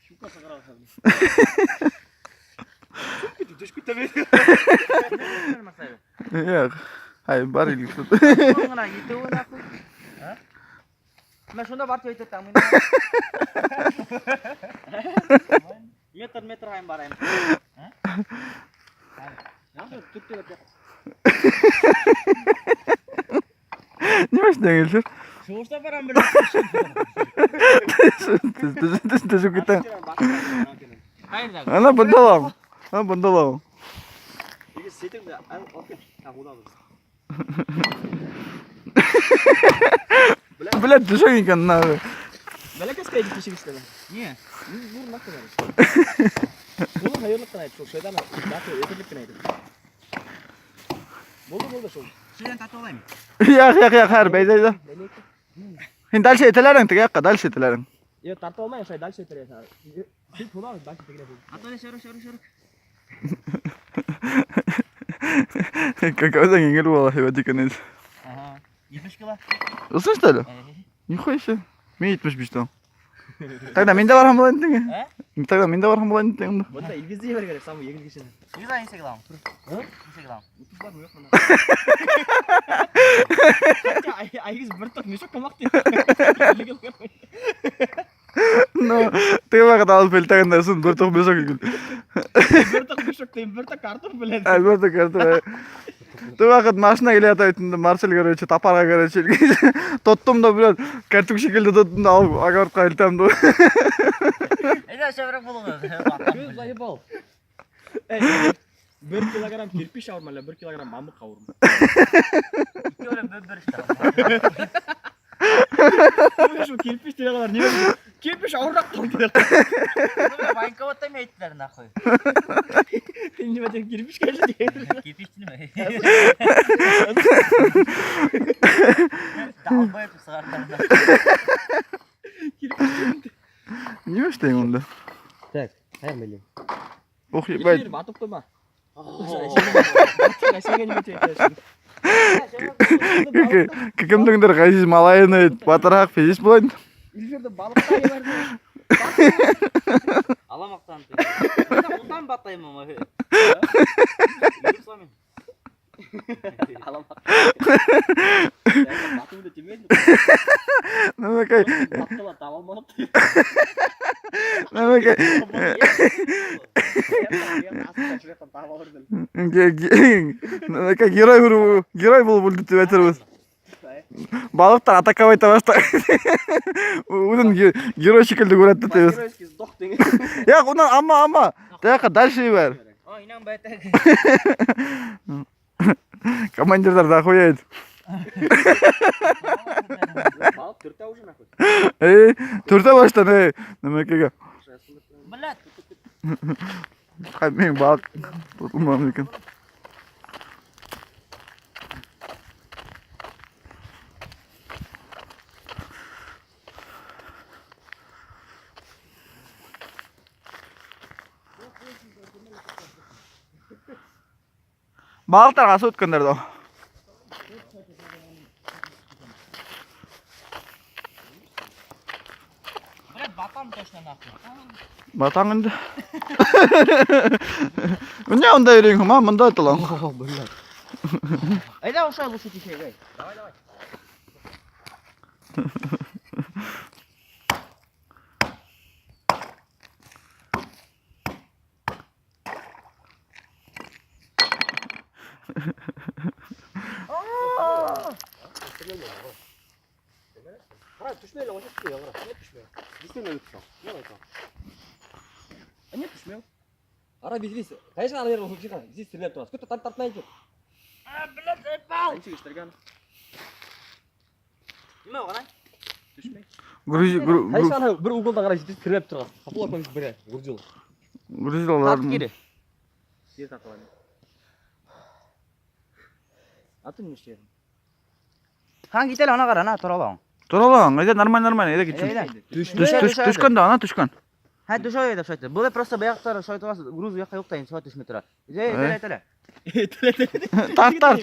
Щука сығара хәҙер. Төшөп китә. Юҡ. Ай, бар Илгиз. Ғына етеүе нахуй. Мә шунда барып әйтә там. Метр метр һайын барайым. Нимә эшләйһең, Илшат? Шуышта барам белән. Төшөп китә. Ҡайҙа? Ана бында ла. Ана бында ла. Илгиз сетеңде алып кил. Ha, улабыҙ. Блядь, төшәң икән на. Бәләкәскә әйтеп тишек эшләмә. Ни? Нур нахуй әле. Булды хәйерлек кенә әйт, шул шайтан нахуй әйтерлек кенә әйт. Булды, булды шул. Шунан тартып алайым. Яҡ, яҡ, яҡ, хәҙер бәйҙә, әйҙә. Һин дальше ителәрең, теге яҡҡа дальше ителәрең. Йә, тартып алмайым, шулай дальше итергә. Син тула, дальше тегеләй бул. Ата шәрүк, шәрүк, шәрүк. Какой еңел була, һәйбәт икән инде. Ага. 70 кило. Ысын что ли? Нихуя себе. Мин 75-тә. Тогда мин дә барһам була инде. Ә? Тогда мин дә барһам була инде. Бында Илгизде ебәрергә кәрәк, самый еңел кешене. Илгиз нисә кило? Ә? Нисә кило? Утыҙ бармы, юҡмы? Хотя Айгиз бер тоҡ мешок тамаҡ ти. Ну, теге ваҡыт алып елтәгәндә ысын бер тоҡ мешок икән. Бер тоҡ мешок тием, бер тоҡ картоф белән. Ә, бер тоҡ картоф. Теге ваҡыт машина килә ята бит инде, Марсель, короче, тапарға, короче, тоттом да, блядь, картук шикелле тоттом да алып огородҡа илтәм да. Әйҙә шәберәк булығыҙ. Көҙ заебал. Эй, бер килограмм кирпич ауырмы, әллә бер килограмм мамыҡ ауырмы? Ике үлем бер бер эштә. Шул кирпич тигән нимә? Кирпич ауырыраҡ тиҙәр. Военкоматта ми әйттеләр нахуй. Нимә тигән кирпич кәлде тигән. Кирпич тинеме? Долбоеб сығарҙылар. Кирпич. Нимә эшләйһең унда? Так, ҡайҙа милли? Ох, ебать. Батып ҡуйма. Әсәйгә нимә тип әйтәсең? Кемдеңдер Ғәзиз малайын әйт, батыраҡ физис була инде. Илфирҙе балыҡҡа ебәрҙе. Аламаҡтан. Ундан батаймы? Аламаҡ. Батыуҙы тимәйҙе. Нәмәкәй, Батты ла таба алманыҡ ти. нәмәкәй. Нәмәкәй герой булып, герой булып үлде тип әйтербеҙ. Балыҡтар атаковать итә башлай. Үҙен герой шикелле күрә тибеҙ. Геройский сдох тигән. Юҡ, унан алма, алма. Теге яҡҡа дальше ебәр. Ой, инәң бәтәк. Командирҙар дохуя итеп. Балыҡ төртә уже нахуй. Эй, төртә башланы, эй, нәмәкәйгә. Блядь. Ҡай, минең балыҡ тотолмаған икән. Балыҡтар ҡасып үткәндәр ҙә. Блядь, батам точно нахуй. Батаң инде. Ниңә унда йөрөйһөң, а? Бында тотолаң. Блядь. Әйҙә ошолай лучше тишәйек, әй. Давай, давай. Ҡара, төшмәй лә, вообще төшмәй, ҡара. Ниңә төшмәй? Действительно төшмәй. Ниңә әйтәм? А нет, төшмәй. Ҡара, здесь, конечно, ана ерҙә здесь стрелять тора. Сколько тартмай икән? А, блядь, упал. Нисек эшләгән? Нимә уға? Төшмәй. Грузи, Конечно, ана бер углдан ҡара, здесь стрелять тора. Ҡапыл бер, грузил. грузилалар. Тартып кире. Ер тартып алайым. Аты нимә эшләйһең? Хан кит әле ана ҡара, ана тора алаң. Тора алаң, әйҙә нормально, нормально, әйҙә китһен. Әйҙә. Төш, Төшә, төш, төшә. төшкән дә, ана төшкән. Һә, төшә әйҙә шулай. Был просто баяҡтар шулай торғас, груз яҡҡа юҡ та инде, шулай төшмәй тора. Әйҙә, әйҙә, әйҙә. Тарт, тарт.